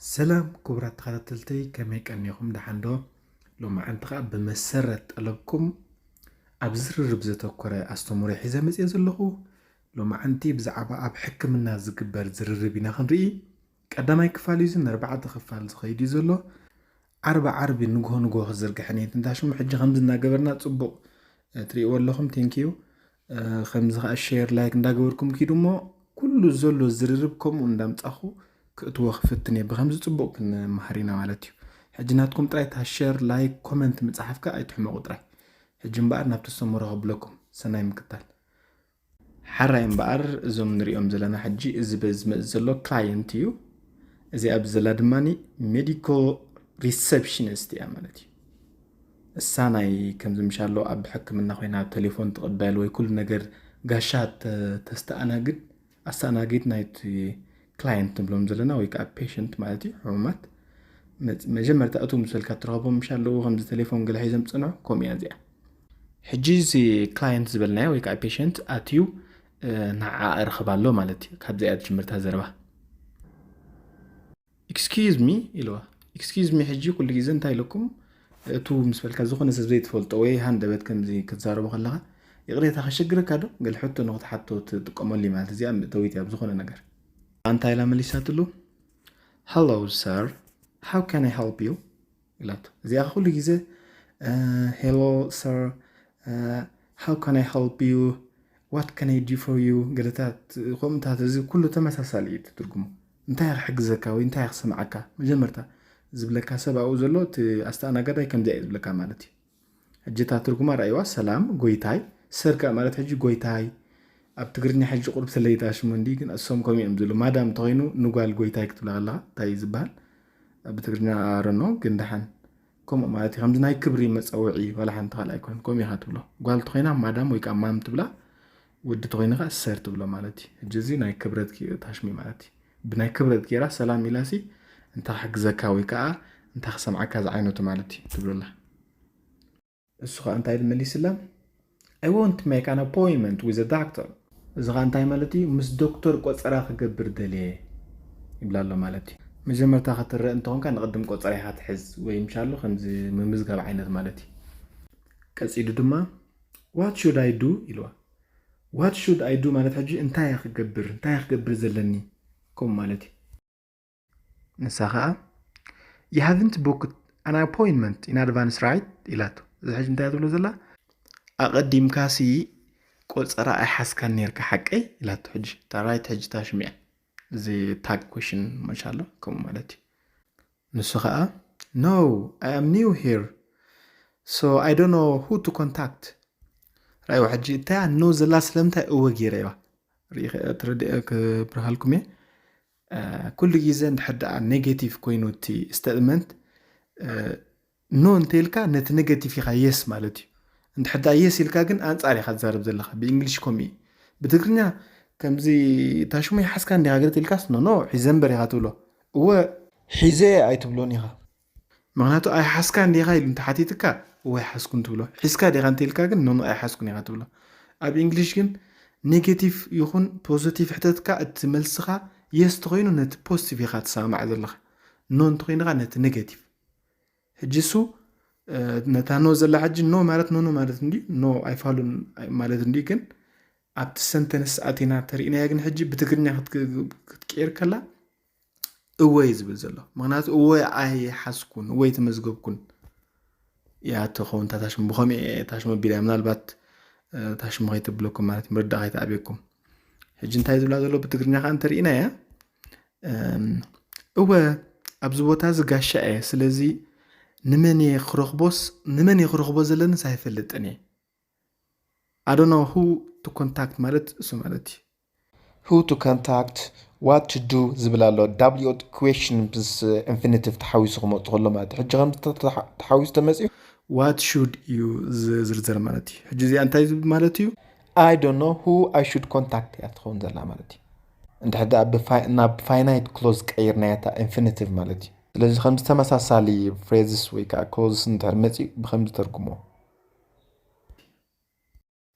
ሰላም ክቡራት ተኸታተልተይ፣ ከመይ ቀኒኹም? ደሓን ዶ? ሎማዓንቲ ኸዓ ብመሰረት ጠለብኩም ኣብ ዝርርብ ዘተኮረ ኣስተምህሮ ሒዘ መፅየ ዘለኹ። ሎማዓንቲ ብዛዕባ ኣብ ሕክምና ዝግበር ዝርርብ ኢና ክንርኢ። ቀዳማይ ክፋል እዩ፣ እዚ ንኣርባዕተ ክፋል ዝኸይድ እዩ ዘሎ። ዓርቢ ዓርቢ ንግሆ ንግሆ ክዝርግሐን እየ። ትንታሽሙ ሕጂ ከምዚ እናገበርና ፅቡቕ፣ እ፣ ትርእይዎ ኣለኹም። ቴንኪዩ። እ፣ ከምዚ ከዓ ሼር፣ ላይክ እንዳገበርኩም ኪዱ እሞ ኩሉ ዘሎ ዝርርብ ከምኡ እንዳምፃኹ ክእትዎ ክፍትን እየ። ብከምዚ ፅቡቕ ክንመሃር ኢና ማለት እዩ። ሕጂ ናትኩም ጥራይ እታ ሼር፣ ላይክ፣ ኮመንት ምፅሓፍካ ኣይትሕመቑ ጥራይ። ሕጂ እምበኣር ናብቲ ሰሙረ ከብለኩም። ሰናይ ምክታል። ሓራይ እምበኣር እዞም ንሪኦም ዘለና ሕጂ፣ እዚ በዚ መጽ ዘሎ ክላየንት እዩ። እዚ ኣብዚ ዘላ ድማ ሜዲካል ሪሰፕሽኒስት እያ ማለት እዩ። እሳ ናይ ከምዚ ምሻሎ ኣብ ሕክምና ኮይና ኣብ ቴሌፎን ትቕበል ወይ ኩሉ ነገር ጋሻ ተ-፣ ተስተኣናግድ፣ ኣስተኣናጊድ ናይቲ ክላየንት ንብሎም ዘለና ወይ ከዓ ፔሸንት ማለት እዩ፣ ሕሙማት። መ-፣ መጀመርታ እቱ ምስ በልካ ትረኽቦም ምሻለዉ ከምዚ ቴሌፎን ገለ ሒዞም ዝጽንሑ፣ ከምኡ እያ እዚኣ። ሕጂ እዚ ክላየንት ዝበልናዮ ወይ ከዓ ፔሸንት ኣትዩ፣ እ፣ ንዓኣ እርኽባ ኣሎ ማለት እዩ። ካብዚ እያ ትጅምር እታ ዘረባ። "ኤክስኪዩዝ ሚ" ኢልዋ። "ኤክስኪዩዝ ሚ" ሕጂ ኩሉ ግዜ እንታይ ኢለኩም? እቱ ምስ በልካ ዝኾነ ሰብ ዘይትፈልጦ ወይ ሃንደበት ከምዚ ክትዛረቦ ከለኻ፣ "ይቕሬታ ከሸግረካ ዶ?" ገለ ሕቶ ንኽትሓቶ ትጥቀመሉ እዩ ማለት። እዚኣ መእተዊት እያ ኣብ ዝኾነ ነገር። እንታይ ኢላ መሊሳትሉ? "Hello sir, how can I help you?" ኢላቶ። እዚኣ ኩሉ ግዜ፣ እ፣ "Hello sir, እ፣ how can I help you? What can I do for you?" ገለታት ከምኡታት፣ እዚ ኩሉ ተመሳሳሊ እዩ እቲ ትርጉሙ። "እንታይ ክሕግዘካ ወይ እንታይ ክስምዓካ?" መጀመርታ ዝብለካ ሰብ ኣብኡ ዘሎ፣ እቲ ኣስተኣናጋዳይ ከምዚኣ እዩ ዝብለካ ማለት እዩ። ሕጂ እታ ትርጉማ ረኣይዋ፣ ሰላም ጎይታይ። ሰር ከኣ ማለት ሕጂ ጎይታይ፣ ኣብ ትግርኛ ሕጂ ቁሩብ ተለይታ ሽሙ እንዲ፣ ግን እሶም ከምኡ እዮም ዝብሉ። ማዳም እንተኾይኑ ንጓል ጎይታይ ክትብላ ከለኻ እንታይ እዩ ዝበሃል? ብትግርኛ ኣረኖ፣ ግን ደሓን ከምኡ ማለት እዩ። ከምዚ ናይ ክብሪ መጸውዒ ዋላ ሓንቲ ካልእ ኣይኮነን። ከምኡ ኢኻ ትብሎ። ጓል እንተኾይና ማዳም ወይ ከኣ ማም ትብላ፣ ወዲ እንተኾይኑ ከኣ ሰር ትብሎ ማለት እዩ። ሕጂ እዚ ናይ ክብረት ጌ-፣ ታሽሚ ማለት እዩ። ብናይ ክብረት ጌራ ሰላም ኢላሲ፣ እንታይ ክሕግዘካ ወይ ከኣ እንታይ ክሰምዓካ ዝዓይነቱ ማለት እዩ ትብለላ። እሱ ኸኣ እንታይ ኢሉ መሊስላ? "I want to make an appointment with a doctor." እዚ ኸኣ እንታይ ማለት እዩ? "ምስ ዶክተር ቆጸራ ክገብር ደልየ" ይብላ ኣሎ ማለት እዩ። መጀመርታ ከተረእ እንተኾንካ ንቕድም ቆጸራ ኢኻ ትሕዝ ወይ ምሻሉ ከምዚ ምምዝጋብ ዓይነት ማለት እዩ። ቀጺሉ ድማ "What should I do?" ኢልዋ። "What should I do?" ማለት ሕጂ እንታይ እየ ክገብር፣ እንታይ እየ ክገብር ዘለኒ ከምኡ ማለት እዩ። ንሳ ኸኣ "You haven't booked an appointment in advance, right?" ኢላቶ። እዚ ሕጂ እንታይ እያ ትብሎ ዘላ? "ኣቐዲምካሲ ቆጸራ ኣይሓዝካን ኔርካ ሓቀይ?" ኢላቶ። ሕጂ እታ ራይት ሕጂ እታ ሽሚያ። እዚ ታግ ኩሽን መሻሎ ከምኡ ማለት እዩ። ንሱ ኸኣ "No, I am new here, so I don't know who to contact." ራእይዋ ሕጂ እታ እያ ኖ ዘላ ስለምንታይ እወ ገይረ እያ። ርኢ-፣ ትረድእ ክብርሃልኩም እየ። እ፣ ኩሉ ግዜ እንድሕር ደኣ ኔጌቲቭ ኮይኑ እቲ ስቴትመንት፣ እ፣ ኖ እንተኢልካ ነቲ ኔጌቲቭ ኢኻ የስ ማለት እዩ። እንድሕር ደኣ የስ ኢልካ ግን ኣንጻር ኢኻ ትዛረብ ዘለኻ። ብእንግሊሽ ከምኡ እዩ። ብትግርኛ ከምዚ "ታሽሙ ይሓዝካ እንዲኻ?" ገለ ኢልካስ "ኖ፣ ኖ፣ ሒዘ እምበር" ኢኻ ትብሎ። እወ ሒዘ ኣይትብሎን ኢኻ። ምኽንያቱ "ኣይሓዝካ እንዲኻ?" ኢሉ እንተሓቲትካ "እወ ኣይሓዝኩን" ትብሎ። "ሒዝካ ዲኻ?" እንተኢልካ ግን "ኖ፣ ኖ፣ ኣይሓዝኩን" ኢኻ ትብሎ። ኣብ እንግሊሽ ግን ኔጌቲቭ ይኹን ፖዚቲቭ ሕተትካ፣ እቲ መልስኻ የስ ተኾይኑ ነቲ ፖዚቲቭ ኢኻ ትሰማማዕ ዘለኻ። ኖ እንተኾይኑ ኸኣ ነቲ ኔጌቲቭ። ሕጂ እሱ፣ እ፣ ነታ ኖ ዘላ ሕጂ ኖ ማለት ኖ ኖ ማለት እንድዩ፣ ኖ ኣይፋሉን ማለት እንድዩ። ግን ኣብቲ ሰንተንስ ኣቲና ተሪእናያ ግን ሕጂ ብትግርኛ ክትክ-፣ ክትቅየር ከላ እወ እዩ ዝብል ዘሎ። ምኽንያቱ እወ ኣይሓዝኩን፣ እወ ኣይተመዝገብኩን እያ ትኸውን እታ ታሽሙ። ብኸምኡ እየ ታሽሙ ኣቢለያ። ምናልባት፣ እ፣ ታሽሙ ከይተብለኩም ማለት ምርዳእ ከይተኣብየኩም። ሕጂ እንታይ ዝብላ ዘሎ ብትግርኛ ከኣ እንተሪእናያ፣ እም፣ እወ ኣብዚ ቦታ እዚ ጋሻ እየ። ስለዚ ንመን እየ ክረኽቦስ፣ ንመን እየ ክረኽቦ ዘለንስ ኣይፈልጥን እየ። I don't know who to contact ማለት እሱ ማለት እዩ። Who to contact, what to do ዝብል ኣሎ። ዳብሊው ኦ ቲ ኩዌሽን ምስ ኢንፊኒቲቭ ተሓዊሱ ክመጽእ ከሎ ማለት እዩ። ሕጂ ከም ተሓ-፣ ተሓዊሱ ተመጺኡ፣ what should እዩ ዝዝርዘር ማለት እዩ። ሕጂ እዚኣ እንታይ ዝብል ማለት እዩ? I don't know who I should contact እያ ትኸውን ዘላ ማለት እዩ። እንድሕር ደኣ ብፋይ-፣ ናብ ፋይናይት ክሎዝ ቀይርናያ እታ ኢንፊኒቲቭ ማለት እዩ። ስለዚ ከምዚ ተመሳሳሊ ፍሬዝስ ወይ ከዓ ክሎዝስ እንድሕር መጺኡ ብኸምዚ ተርጉሞ።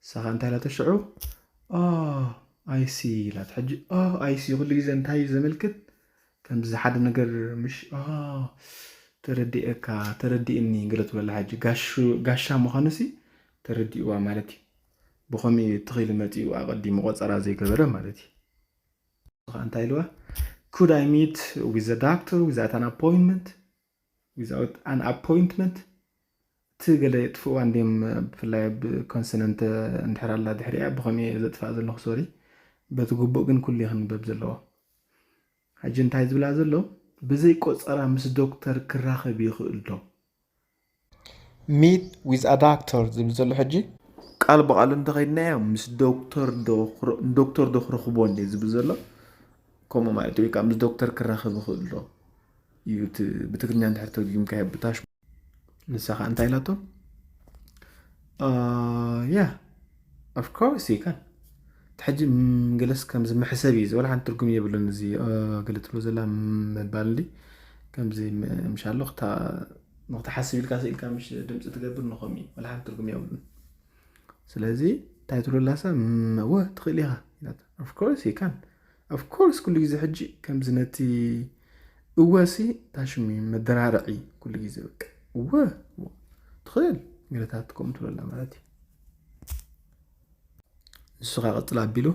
ንሳ ኸኣ እንታይ ኢላቶ ሽዑ? "ኦ፣ ኣይ ሲ" ኢላት። ሕጂ "ኦ፣ ኣይ ሲ" ኩሉ ግዜ እንታይ እዩ ዘመልክት? ከምዚ ሓደ ነገር ምሽ ተረዲኤካ፣ ተረዲእኒ ገለ ትብለላ። ሕጂ ጋሻ ምዃኑሲ ተረዲእዋ ማለት እዩ። ብኸምኡ ትኽኢሉ መፂኡ ኣቐዲሙ ቆፀራ ዘይገበረ ማለት እዩ። እንታይ ኢልዋ? Could I meet with the doctor without an appointment? Without an appointment? እቲ ገለ የጥፍእዋ እንድዮም፣ ብፍላይ ኣብ ኮንሶነንት እንድሕር ኣላ ድሕሪኣ ብኸምኡ እየ ዘጥፍኣ ዘለኹ፣ ሶሪ። በቲ ግቡእ ግን ኩሉ እዩ ክንበብ ዘለዎ። ሕጂ እንታይ ዝብላ ዘሎ? ብዘይ ቆጸራ ምስ ዶክተር ክራኸብ ይኽእል ዶ? Meet with a doctor ዝብል ዘሎ ሕጂ ቃል ብቓሉ እንተኸይድናዮ ምስ ዶክተር ዶ ክረ- ዶክተር ዶ ክረኽቦ እንደ ዝብል ዘሎ ከምኡ ማለት እዩ። ወይ ከዓ ምስ ዶክተር ክራኸብ ይኽእል ዶ እዩ እቲ ብትግርኛ እንድሕር ተርጉምካዮ ብታሽ። ንሳ ከዓ እንታይ ኢላቶ? Yeah, of course you can። ሕጂ ገለስ ከምዚ መሕሰብ እዩ ዝበል ሓንቲ ትርጉም የብሉን። እዚ ገለ ትብሎ ዘላ ምባል እንዲ ከምዚ ምሻሎ ንክትሓስብ ኢልካ ስኢልካ ምሽ ድምፂ ትገብር ንኸም እዩ ወላ ሓንቲ ትርጉም የብሉን። ስለዚ እንታይ ትብሎ ላሳ? እወ ትኽእል ኢኻ ኢላታ። Of course you can። Of course ኩሉ ግዜ ሕጂ ከምዚ ነቲ እወ ሲ ታሽሚ መደራርዒ ኩሉ ግዜ በቃ እወ ትኽእል ገለታት ከምኡ ትብለላ ማለት እዩ። ንሱ ኸዓ ቀጽል ኣቢሉ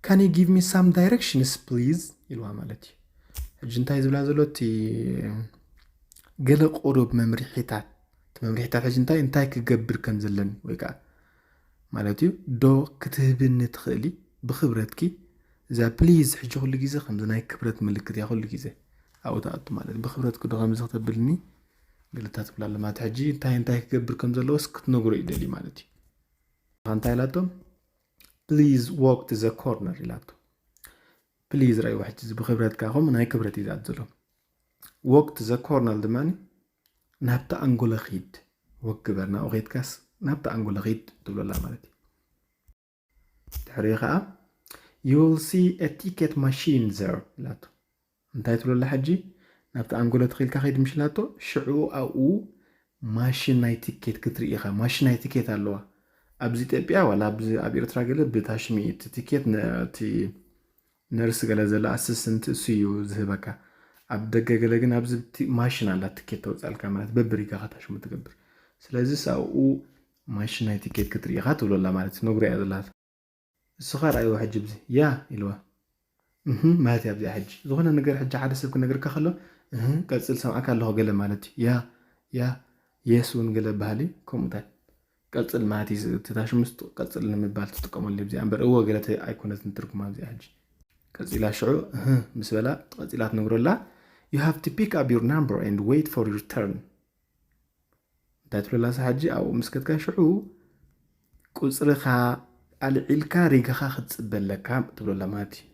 can you give me some directions please ኢልዋ ማለት እዩ። ሕጂ እንታይ ዝብላ ዘሎ እቲ ገለ ቁሩብ መምርሒታት እቲ መምርሒታት ሕጂ እንታይ እንታይ ክገብር ከም ዘለኒ ወይ ከዓ ማለት እዩ ዶ ክትህብኒ ትኽእሊ ብክብረትኪ እዛ ፕሊዝ ሕጂ ኩሉ ግዜ ከምዚ ናይ ክብረት ምልክት እያ ኩሉ ግዜ ኣብኡ ትኣቱ ማለት እዩ። ብክብረትኪ ዶ ከምዚ ክተብልኒ ገለታት ትብላ ኣለማት ሕጂ እንታይ እንታይ ክገብር ከም ዘለዎስ ክትነግሮ እዩ ደሊ ማለት እዩ። እንታይ ኢላቶ please walk to the corner ኢላቶ please ራይ ሕጂ እዚ ብክብረትካ ከምኡ ናይ ክብረት እዩ ዝኣት ዘሎ walk to the corner ድማ ናብቲ ኣንጎለ ኺድ ወክ ግበር ናብኡ ኸይድካስ ናብቲ ኣንጎለ ኺድ ትብለላ ማለት እዩ። ድሕሪ ከዓ you will see a ticket machine there ኢላቶ እንታይ ትብለላ ሕጂ ናብቲ ኣንጎለ ተኺልካ ኸይድ ምሽላቶ ሽዑ ኣብኡ ማሽን ናይ ቲኬት ክትርኢ ኢኻ። ማሽን ናይ ቲኬት ኣለዋ ኣብዚ ኢትዮጵያ ዋላ ኣብ ኤርትራ ገለ ብታሽሚ እቲ ቲኬት ነቲ ነርስ ገለ ዘላ ኣስስንት እሱ እዩ ዝህበካ። ኣብ ደገ ገለ ግን ኣብዚ ማሽን ኣላ ትኬት ተውፅኣልካ ማለት በብሪጋ ከታሽሙ ትገብር። ስለዚ ሳብኡ ማሽን ናይ ትኬት ክትርኢ ኢኻ ትብሎ ኣላ ማለት ነግሮ እያ ዘላ። እሱ ኸ ርኣይዎ ሕጂ ብዚ ያ ኢልዋ እህ ማለት እያ ኣብዚኣ ሕጂ ዝኾነ ነገር ሕጂ ሓደ ሰብ ክነግርካ ከሎ እህ ቀፅል ሰምዓካ ኣለኹ ገለ ማለት እዩ ያ ያ የስ እውን ገለ ባህሊ ከምኡታት ቀጽል ማለት እዩ። እቲ ታሽሙስ ቀጽል ንምባል ትጥቀመሉ እዚኣ እምበር እወ ገለ ኣይኮነትን ትርጉማ እዚኣ። ሕጂ ቀጺላ ሽዑ እህ ምስ በላ ቀጺላ ትነግሮ ኣላ you have to pick up your number and wait for your turn እንታይ ትብለላ ሳ ሕጂ ኣብኡ ምስ ከትካ ሽዑ ቁጽርኻ ኣልዒልካ ሪጋኻ ክትጽበ ኣለካ ትብለላ ማለት እዩ።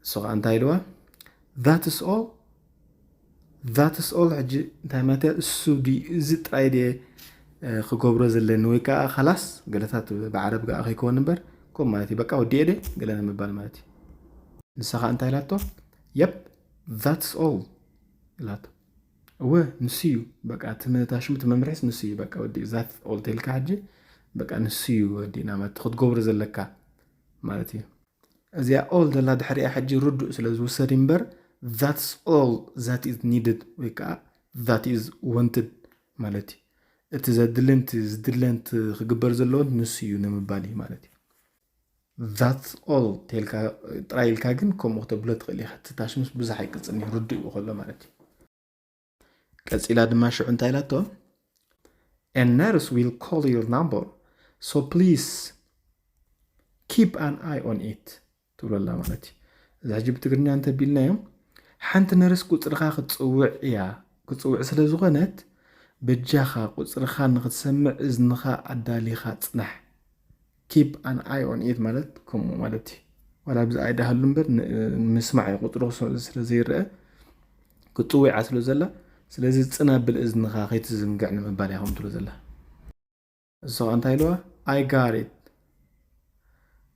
እሱ ከዓ እንታይ ኢልዋ that's all that's all ሕጂ እንታይ ማለት እያ እሱ እዚ ጥራይ ደ ክገብሮ ዘለኒ ወይ ከዓ ካላስ ገለታት ብዓረብ ከዓ ከይከውን እምበር ከም ማለት እዩ በቃ ወዲኤ ደ ገለ ንምባል ማለት እዩ ንሳ ከዓ እንታይ ኢላቶ yep that's all ኢላቶ እወ ንሱ እዩ በቃ እቲ ታሽሙ እቲ መምርሒስ ንሱ እዩ በቃ ወዲ that's all ተልካ ሕጂ በቃ ንሱ እዩ ወዲና ማለት ክትገብሮ ዘለካ ማለት እዩ እዚኣ all ዘላ ድሕሪኣ ሕጂ ርዱእ ስለ ዝውሰድ እምበር that's all that is needed ወይ ከዓ that is wanted ማለት እዩ። እቲ ዘድልን እቲ ዝድለን እቲ ክግበር ዘለዎን ንሱ እዩ ንምባል እዩ ማለት እዩ። That's all ተልካ ጥራይ ኢልካ ግን ከምኡ ክተብሎ ትኽእል ኢኻ። እቲ ታሽምስ ብዙሕ ኣይቅጽን እዩ ርዱእ እዩ ከሎ ማለት እዩ። ቀጺላ ድማ ሽዑ እንታይ ኢላቶ? A nurse will call your number, so please keep an eye on it ትብሎ ኣላ ማለት እዩ። እዚ ሕጂ ብትግርኛ እንተቢልናዮ ሓንቲ ነርስ ቁጽርኻ ክትጽውዕ እያ። ክትጽውዕ ስለ ዝኾነት በጃኻ ቁጽርኻ ንኽትሰምዕ እዝንኻ ኣዳሊኻ ጽናሕ። Keep an eye on it ማለት ከምኡ ማለት እዩ። ዋላ ብዚ ኣይደሃሉ እምበር ምስማዕ እዩ ቁጽሩ ስለ ዘይረአ ክትጽውዓ ስለ ዘላ ስለዚ ጽና ብል እዝንኻ ከይትዝንግዕ ንምባል እያ ከምትሎ ዘላ። እሱ ከዓ እንታይ ኢልዋ? I got it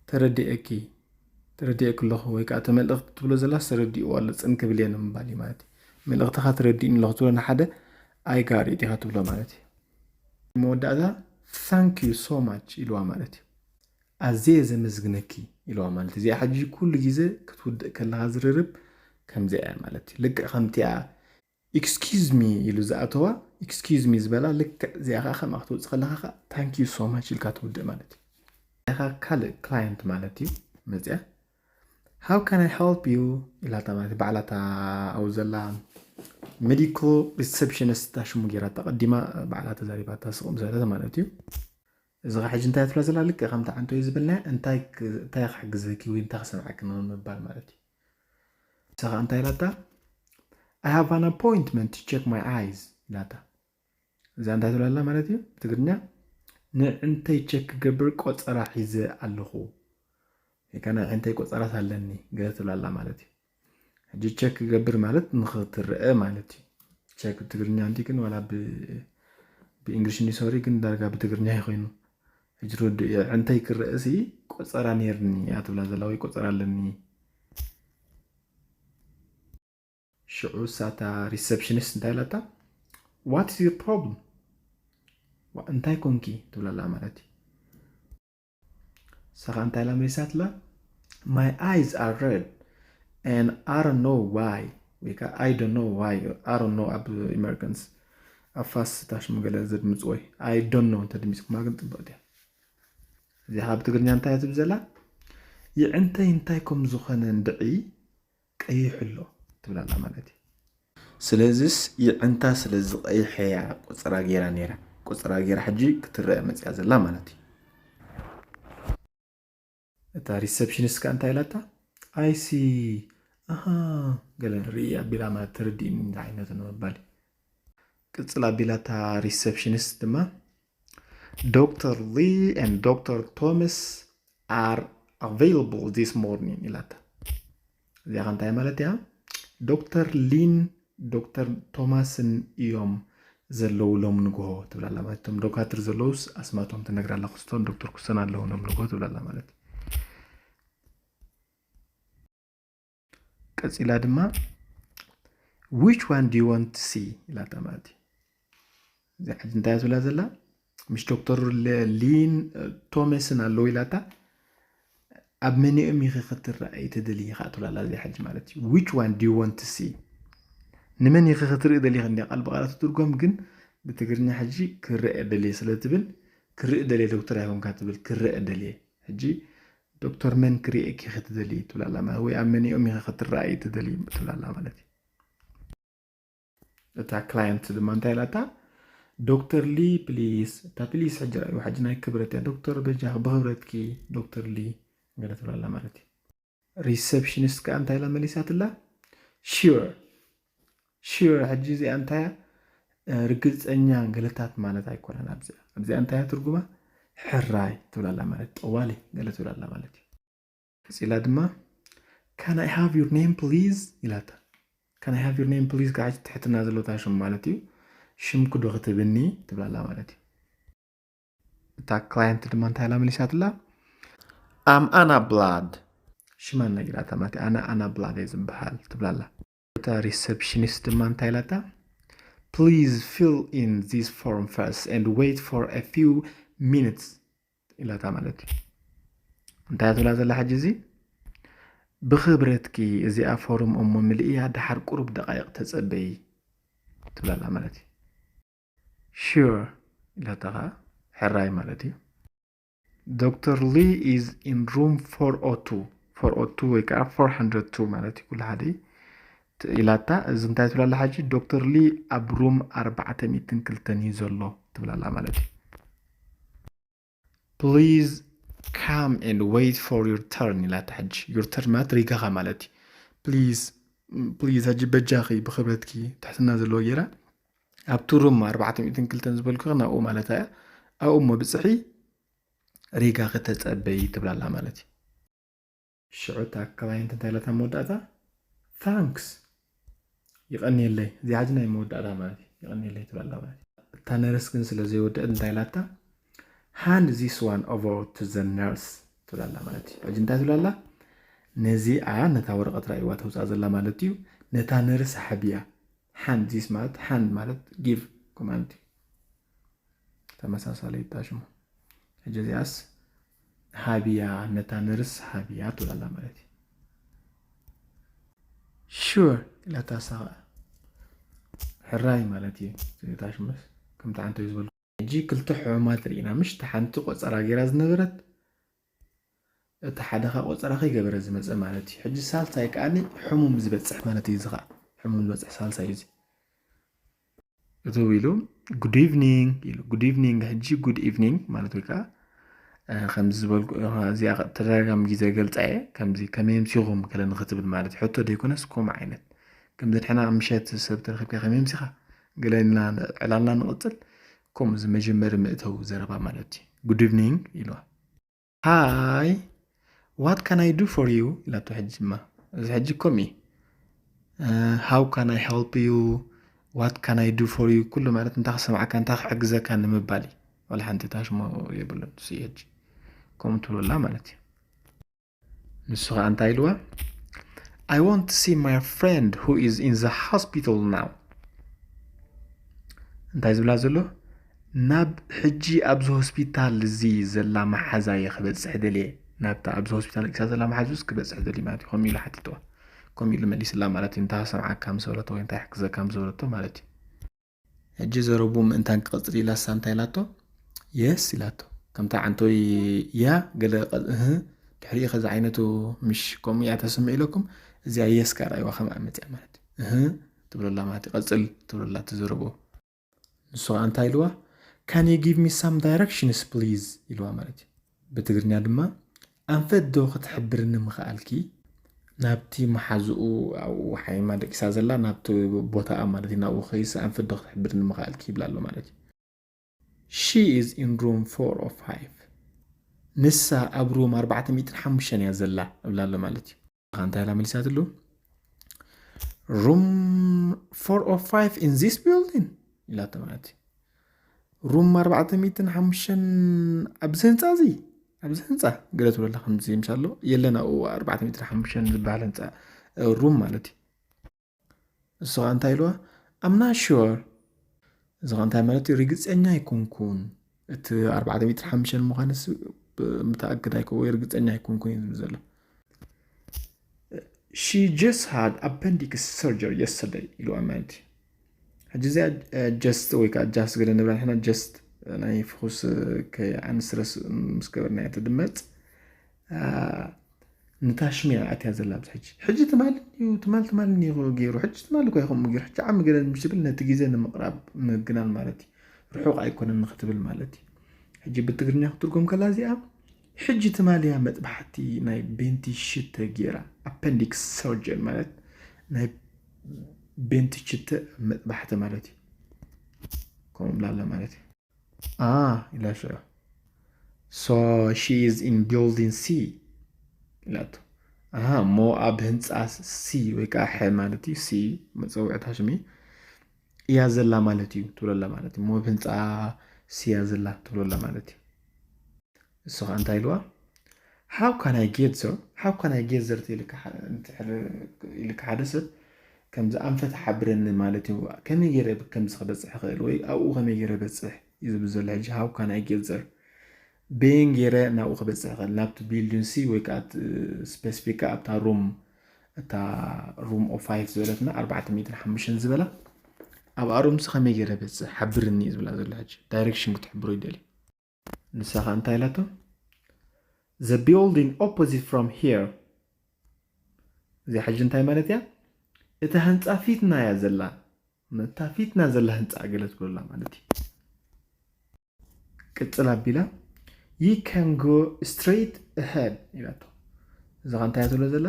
ተረዲኤኪ ተረዲኤኪ ኣለኹ ወይ ከዓ እቲ መልእኽቲ ትብሎ ዘላ ተረዲእዎ ኣሎ ጽን ክብል እየ ንምባል እዩ ማለት እዩ። መልእኽትኻ ተረዲእኒ ኣለኹ ትብሎ ንሓደ I got it ኢኻ ትብሎ ማለት እዩ። መወዳእታ thank you so much ኢልዋ ማለት እዩ። ኣዝየ ዘመስግነኪ ኢልዋ ማለት እዩ። እዚኣ ሕጂ ኩሉ ግዜ ክትውድእ ከለኻ ዝርርብ ከምዚኣ እያ ማለት እዩ። ልክዕ ከምቲኣ excuse me ኢሉ ዝኣተዋ excuse me ዝበላ ልክዕ እዚኣ ከዓ ከምኣ ክትወፅእ ከለኻ ከዓ thank you so much ኢልካ ትውድእ ማለት እዩ። እዚኣ ከዓ ካልእ client ማለት እዩ መፅያ how can I help you ኢላታ ማለት ባዕላታ ኣብኡ ዘላ medical receptionist እታ ሽሙ ገይራታ ቀዲማ ባዕላ ተዛሪባታ ስቕ ምሰለት ማለት እዩ። እዚ ኸ ሕጂ እንታይ ትብላ ዘላ ልክዕ ከምቲ ዓንቶ እዩ ዝብልና እንታይ ክ- እንታይ ክሕግዘኪ ወይ እንታይ ክሰምዓኪ ንምባል ማለት እዩ። ንሳ ኸዓ እንታይ ኢላታ I have an appointment to check my eyes ኢላታ። እዛ እንታይ ትብላ ኣላ ማለት እዩ ብትግርኛ ንዕንተይ ቸክ ክገብር ቆፀራ ሒዘ ኣለኹ ወይ ከዓ ናይ ዕንተይ ቆፀራት ኣለኒ ገለ ትብላ ኣላ ማለት እዩ። ሕጂ ቸክ ክገብር ማለት ንክትረአ ማለት እዩ። ቸክ ብትግርኛ እንዲ ግን ዋላ ብእንግሊሽ እንዲ ሶሪ ግን ዳርጋ ብትግርኛ ይኮይኑ ሕጂ ርዱ እየ ዕንተይ ክረአ ሲ ቆፀራ ነርኒ እያ ትብላ ዘላ ወይ ቆፀራ ኣለኒ። ሽዑ ሳታ receptionist እንታይ ኢላታ what is your problem እንታይ ኮንኪ ትብላላ ማለት እዩ። ሰኻ እንታይ ኢላ መሊሳትላ my eyes are red and I don't know why ወይ ከዓ I don't know why I don't know ኣብ ኢመርገንስ ኣብ ፋስ ታሽሙ ገለ ዘድምፅ ወይ I don't know እንተድሚፅኩማ ግን ፅብቕቲ እያ። እዚኣ ብትግርኛ እንታይ እያ ትብል ዘላ ይዕንተይ እንታይ ከም ዝኾነ እንድዒ ቀይሑ ኣሎ ትብላላ ማለት እዩ። ስለዚስ ይዕንታ ስለ ዝቐይሐያ ቆፀራ ገይራ ነይራ ቆፀራ ገይራ ሕጂ ክትረአ መፅያ ዘላ ማለት እዩ። እታ ሪሰፕሽኒስት ከዓ እንታይ ኢላታ I see ኣሃ ገለ ርኢ ኣቢላ ማለት ተረዲእኒ እንታይ ዓይነት ንምባል እዩ። ቅፅል ኣቢላ እታ ሪሰፕሽኒስት ድማ Doctor Lee and Doctor Thomas are available this morning ኢላታ። እዚኣ ከ እንታይ ማለት እያ? ዶክተር ሊን ዶክተር ቶማስን እዮም ዘለዉ ሎም ንግሆ ትብላላ ማለት እቶም ዶካትር ዘለዉስ ኣስማቶም ትነግራላ ክስቶም ዶክተር ኩሰን ኣለዉ ሎም ንግሆ ትብላላ ማለት ቀፂላ ድማ which one do you want to see ኢላታ ማለት እዩ። እዚ ሕጂ እንታይ ትብላ ዘላ ምስ ዶክተር ሊን ቶሜስን ኣለዉ ኢላታ ኣብ መኒኦም ኢኺ ክትረኣይ ትደሊ ኢኻ ትብላላ እዚ ሕጂ ማለት እዩ which one do you want to see ንመን ኢኺ ክትርኢ ደሊኺ እንዲ ቃል ብቃላት ትርጎም ግን ብትግርኛ ሕጂ ክረአ ደልየ ስለ ትብል ክርኢ ደልየ ዶክተር ኣይኮንካ ትብል ክረአ ደልየ ሕጂ ዶክተር መን ክርእየኪ ኢኺ ትደሊ ትብላላ ማለት ወይ ኣብ መኒኦም ኢኺ ክትረኣይ ትደሊ ትብላላ ማለት እዩ። እታ ክላየንት ድማ እንታይ ኢላታ ዶክተር ሊ ፕሊስ እታ ፕሊስ ሕጂ ራእዩ ሕጂ ናይ ክብረት እያ ዶክተር በጃ ብክብረትኪ ዶክተር ሊ ገለ ትብላላ ማለት እዩ። ሪሰፕሽኒስት ከዓ እንታይ ኢላ መሊሳትላ sure sure ሕጂ እዚኣ እንታይ እያ ርግፀኛ ገለታት ማለት ኣይኮነን ኣብዚኣ ኣብዚኣ እንታይ እያ ትርጉማ ሕራይ ትብላላ ማለት ጠዋሊ ገለ ትብላላ ማለት እዩ። ቀፂላ ድማ can I have your name please ኢላታ can I have your name please ከዓ ትሕትና ዘለታ ሽም ማለት እዩ ሽምኩ ዶ ክትብኒ ትብላላ ማለት እዩ። እታ ክላየንት ድማ እንታይ ኢላ መሊሳትላ I'm Anna Blood ሽማ ነጊራታ ማለት ኣነ ኣና ብላድ እየ ዝበሃል ትብላላ። እታ ሪሰፕሽኒስት ድማ እንታይ ኢላታ please fill in this form first and wait for a few minutes ኢላታ ማለት እዩ። እንታይ ትብላ ዘላ ሕጂ እዚ ብክብረትኪ እዚኣ ፎርም እሞ ምልእያ ደሓር ቁሩብ ደቃይቕ ተፀበዪ ትብላላ ማለት እዩ። Sure ኢላታ ከዓ ሕራይ ማለት እዩ። Doctor Lee is in room four oh two four oh two ወይ ከዓ four hundred two ማለት እዩ ኩሉ ሓደ ኢላታ እዚ እንታይ ትብላላ ሕጂ ዶክተር ሊ ኣብ ሩም ኣርባዕተ ሚእትን ክልተን እዩ ዘሎ ትብላላ ማለት እዩ። Please come and wait for your turn ኢላታ ሕጂ your turn ማለት ሪጋኻ ማለት እዩ። Please please ሕጂ በጃኺ ብክብረትኪ ትሕትና ዘለዎ ገይራ ኣብቲ ሩም ኣርባዕተ ሚእትን ክልተን ዝበልኩ ናብኡ ማለት እያ ኣብኡ እሞ ብፅሒ ሪጋ ክተፀበይ ትብላላ ማለት እዩ። ሽዑ እታ ክላይንት እንታይ ኢላታ መወዳእታ thanks ይቐንየለይ እዚኣ ሕጂ ናይ መወዳእታ ማለት እዩ ይቐንየለይ ትብላላ ማለት እዩ። እታ ነርስ ግን ስለ ዘይወደአት እንታይ ኢላታ hand this one over to the nurse ትብላላ ማለት እዩ። ሕጂ እንታይ ትብላላ ነዚኣ ነታ ወረቐት ራእይዋ ተውፅኣ ዘላ ማለት እዩ ነታ ነርስ ሓብያ hand this ማለት hand ማለት give command እዩ። ተመሳሳሊ ይታሽሙ ሕጂ እዚኣስ ሃብያ፣ ነታ ነርስ ሃብያ ትብላላ ማለት እዩ። Sure ኢላታ ሳኻ ሕራይ ማለት እዩ። ታሽመስ ከምቲ ዓንቶ እዩ ዝበልኩ። ሕጂ ክልተ ሕሙማት ርኢና፣ ምሽ? እታ ሓንቲ ቆፀራ ገይራ ዝነበረት፣ እቲ ሓደ ካ ቆፀራ ከይገበረ ዝመፀ ማለት እዩ። ሕጂ ሳልሳይ ከዓኒ ሕሙም ዝበፅሕ ማለት እዩ። እዚ ከዓ ሕሙም ዝበፅሕ ሳልሳይ እዩ። እዚ እትው ኢሉ good evening ኢሉ። Good evening፣ ሕጂ good evening ማለት ወይ ከዓ ከምዚ ዝበልኩ እዚኣ ተደጋጋሚ ግዜ ገልፃ እየ። ከምዚ ከመይ ኣምሲኹም ገለ ንክትብል ማለት እዩ። ሕቶ ዘይኮነስ ከምኡ ዓይነት ከምዚ ንሕና ምሸት ሰብ ተረኪብካ ከመይ ኣምሲኻ ገለ ኢልና ዕላልና ንቕፅል። ከምኡ እዚ መጀመሪ መእተዊ ዘረባ ማለት እዩ። Good evening ኢልዋ። Hi, what can I do for you? ኢላቶ። ሕጂ ድማ እዚ ሕጂ ከምኡ እዩ። How can I help you? What can I do for you? ኩሉ ማለት እንታይ ክሰምዓካ እንታይ ክሕግዘካ ንምባል እዩ። ዋላ ሓንቲ ታሽሞ የብሉን። እሱ እዩ ሕጂ ከምኡ ትብለላ ማለት እዩ። ንሱ ከዓ እንታይ ኢልዋ? I want to see my friend who is in the hospital now። እንታይ ዝብላ ዘሎ? ናብ ሕጂ ኣብዚ ሆስፒታል እዚ ዘላ መሓዛ እየ ክበፅሕ ደልየ። ናብታ ኣብዚ ሆስፒታል ደቂሳ ዘላ መሓዙስ ክበፅሕ ደልዩ ማለት እዩ። ከምኡ ኢሉ ሓቲትዋ። ከምኡ ኢሉ መሊስላ ማለት እዩ። እንታይ ክሰምዓካ ምስ በለቶ ወይ እንታይ ክሕግዘካ ምስ በለቶ ማለት እዩ። ሕጂ ዘረቡ ምእንታን ክቐፅል ኢላ እሳ እንታይ ኢላቶ? የስ ኢላቶ። ከምታ ዓንቶይ እያ ገለ እህ ድሕሪኡ ከዚ ዓይነቱ ምሽ ከምኡ እያ ተስምዕ ኢለኩም እዚኣ የስ ካርኣይዋ ከምኣ መፅያ ማለት እዩ። እህ ትብለላ ማለት እዩ። ቀፅል ትብለላ ትዘረቡ። ንሱ ከዓ እንታይ ኢልዋ? Can you give me some directions please? ኢልዋ ማለት እዩ። ብትግርኛ ድማ ኣንፈት ዶ ክትሕብርኒ ምኽኣልኪ ናብቲ መሓዝኡ ኣብኡ ሓይማ ደቂሳ ዘላ ናብቲ ቦታኣ ማለት እዩ ናብኡ ከይስ ኣንፈት ዶ ክትሕብርኒ ምኽኣልኪ ይብላ ኣሎ ማለት እዩ። She is in room four oh five። ንሳ ኣብ ሩም ኣርባዕተ ሚእትን ሓሙሽተን እያ ዘላ እብላ ኣሎ ማለት እዩ። እንታይ ኢላ መሊሳትሉ? Room four oh five in this building ኢላቶ ማለት እዩ። ሩም ኣርባዕተ ሚእትን ሓሙሽተን ኣብዚ ህንፃ እዚ ኣብዚ ህንፃ ገለ ትብለላ ከምዚ ምሻሎ የለን ኣብኡ ኣርባዕተ ሚእትን ሓሙሽተን ዝበሃል ህንፃ ሩም ማለት እዩ። እሱ ከዓ እንታይ ኢልዋ? I'm not sure። እዚ ከዓ እንታይ ማለት እዩ? ርግፀኛ ኣይኮንኩን። እቲ ኣርባዕተ ሚእትን ሓሙሽተን ምዃንስ ምተኣክድ ኣይኮ ወይ ርግፀኛ ኣይኮንኩን እዩ ዝብል ዘሎ። She just had appendix surgery yesterday ኢልዋ ማለት እዩ። ሕጂ እዚኣ just ወይ ከዓ just ገለ ንብላ ንሕና just ናይ ፍኹስ ከይዓንስረስ ምስ ገበርና እያ ትድመፅ። ንታሽሚያ ኣትያ ዘላ ኣብዚ ሕጂ ሕጂ ትማል እዩ ትማል ትማል እዩ ገይሩ ሕጂ ትማል እኮ ይኸም ገይሩ ሕጂ ዓሚ ገለ ምሽ ትብል ነቲ ግዜ ንምቕራብ ምግናል ማለት እዩ። ርሑቕ ኣይኮነን ንክትብል ማለት እዩ። ሕጂ ብትግርኛ ክትርጎም ከላ እዚኣ ሕጂ ትማል እያ መጥባሕቲ ናይ ቤንቲ ሽተ ገይራ። ኣፐንዲክስ ሰርጀን ማለት ናይ ቤንቲ ሽተ መጥባሕቲ ማለት እዩ። ከምኡ ብላለ ማለት እዩ። Ah, ኢላ ሽዑ so she is in building C ኢላቶ። ኣሃ እሞ ኣብ ህንፃ C ወይ ከዓ ሐ ማለት እዩ። C መፀውዕታ ሽሚ እያ ዘላ ማለት እዩ ትብለላ ማለት እዩ። እሞ ኣብ ህንፃ C እያ ዘላ ትብለላ ማለት እዩ። እሱ ከዓ እንታይ ኢልዋ? How can I get there? How can I get there ኢልካ ሓደ ሰብ ከምዚ ኣንፈት ሓብረኒ ማለት እዩ። ከመይ ገይረ ከምዚ ክበፅሕ ይኽእል ወይ ኣብኡ ከመይ ገይረ በፅሕ እዩ ዝብል ዘሎ። ሕጂ how can I get there በየን ገይረ ናብኡ ክበፅሕ ይኽእል ናብቲ ቢልዲንግ ሲ ወይ ከዓ ስፔሲፊካ ኣብታ ሩም እታ ሩም ኦ ፋይቭ ዝበለትና ኣርባዕተ ሚእትን ሓሙሽተን ዝበላ ኣብኣ ሩም ሲ ከመይ ገይረ በፅሕ ሓብርኒ እዩ ዝብላ ዘሎ። ሕጂ ዳይሬክሽን ክትሕብሮ ይደልዩ። ንሳ ከዓ እንታይ ኢላቶ? The building opposite from here። እዚኣ ሕጂ እንታይ ማለት እያ? እታ ህንፃ ፊትና እያ ዘላ። ነታ ፊትና ዘላ ህንፃ ገለ ትብለላ ማለት እዩ። ቅፅል ኣቢላ you can go straight ahead ኢላቶ። እዛ ከዓ እንታይ እያ ትብሎ ዘላ?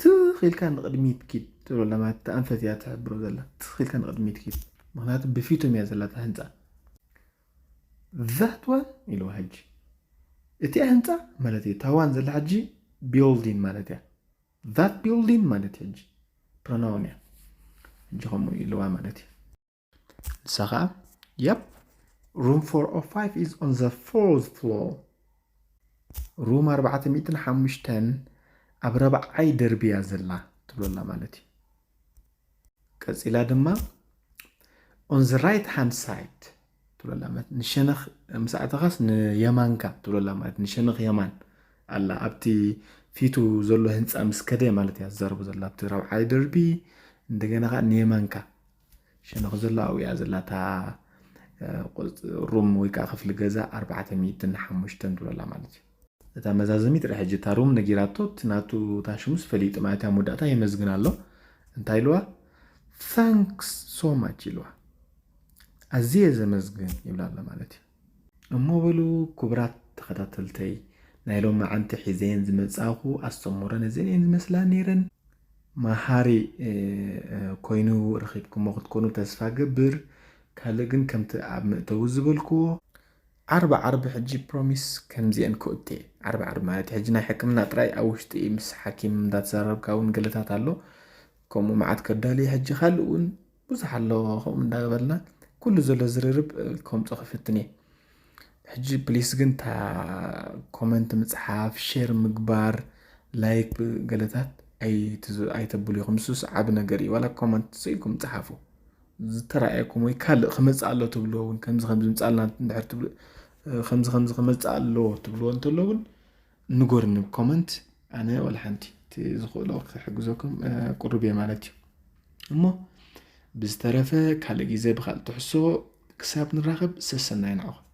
ትኽ ኢልካ ንቕድሚት ኪድ ትብለላ ማለት እታ ኣንፈት እያ ትሕብሮ ዘላ። ትኽ ኢልካ ንቕድሚት ኪድ ምክንያቱ ብፊቶም እያ ዘላ እታ ህንፃ። That one ኢልዋ ሕጂ እቲኣ ህንፃ ማለት እዩ። እታ ዋን ዘላ ሕጂ ቢልዲንግ ማለት እያ። That building ማለት እዩ። ሕጂ ፕሮናውን እያ። ሕጂ ከምኡ ኢልዋ ማለት እዩ። ንሳ ከዓ yep room four oh five is on the fourth floor። ሩም ኣርባዕተ ሚእትን ሓሙሽተን ኣብ ረብዓይ ደርቢ እያ ዘላ ትብለላ ማለት እዩ። ቀፂላ ድማ on the right hand side ትብለላ ማለት ንሸነኽ ምስ ኣተኻስ ንየማንካ ትብለላ ማለት ንሸነኽ የማን ኣላ ኣብቲ ፊቱ ዘሎ ህንፃ ምስ ከደ ማለት እያ ዝዛረቡ ዘላ ኣብቲ ራብዓይ ደርቢ እንደገና ከዓ ንየማንካ ሸነኽ ዘሎ ኣብያ ዘላታ ሩም ወይ ከዓ ክፍሊ ገዛ ኣርባዕተ ሚእትን ሓሙሽተን ትብለላ ማለት እዩ። እታ መዛዘሚት ጥራሕ ሕጂ እታ ሩም ነጊራቶ እቲ ናቱ ታሽሙስ ፈሊጡ ማለት እያ መወዳእታ የመስግን ኣሎ እንታይ ኢልዋ thanks so much ኢልዋ ኣዝየ ዘመስግን ይብላ ኣሎ ማለት እዩ። እሞ በሉ ክቡራት ተኸታተልተይ ናይ ሎም መዓንቲ ሒዘየን ዝመጻኹ ኣስተምሮ ነዘን እየን ዝመስላ ነይረን። መሃሪ ኮይኑ ረኺብኩሞ ክትኮኑ ተስፋ ገብር። ካልእ ግን ከምቲ ኣብ መእተዊ ዝበልክዎ ዓርቢ ዓርቢ ሕጂ ፕሮሚስ ከምዚአን ክእቴ ዓርቢ ዓርቢ ማለት ሕጂ ናይ ሕክምና ጥራይ ኣብ ውሽጢ ምስ ሓኪም እንዳተዛረብካ እውን ገለታት ኣሎ። ከምኡ መዓት ከዳልየ ሕጂ ካልእ እውን ብዙሕ ኣሎ ከምኡ እንዳበልና ኩሉ ዘሎ ዝርርብ ከምፆ ክፍትን እየ። ሕጂ ፕሊስ ግን ታ ኮመንት ምፅሓፍ ሼር ምግባር ላይክ ገለታት ኣይተብሉ ኢኹም። ንሱስ ዓቢ ነገር እዩ። ዋላ ኮመንት ስኢልኩም ፀሓፉ ዝተረኣየኩም ወይ ካልእ ክመፅእ ኣሎ ትብልዎ እውን ከምዚ ከምዚ ምፃልና እንድሕር ትብሉ ከምዚ ከምዚ ክመፅእ ኣለዎ ትብልዎ እንተሎ እውን ንጎርኒ ኮመንት ኣነ ዋላ ሓንቲ እቲ ዝኽእሎ ክሕግዘኩም ቁሩብ እየ ማለት እዩ። እሞ ብዝተረፈ ካልእ ግዜ ብካልእ ትሕሶ ክሳብ ንራኸብ ሰሰናይ ንዓኹም።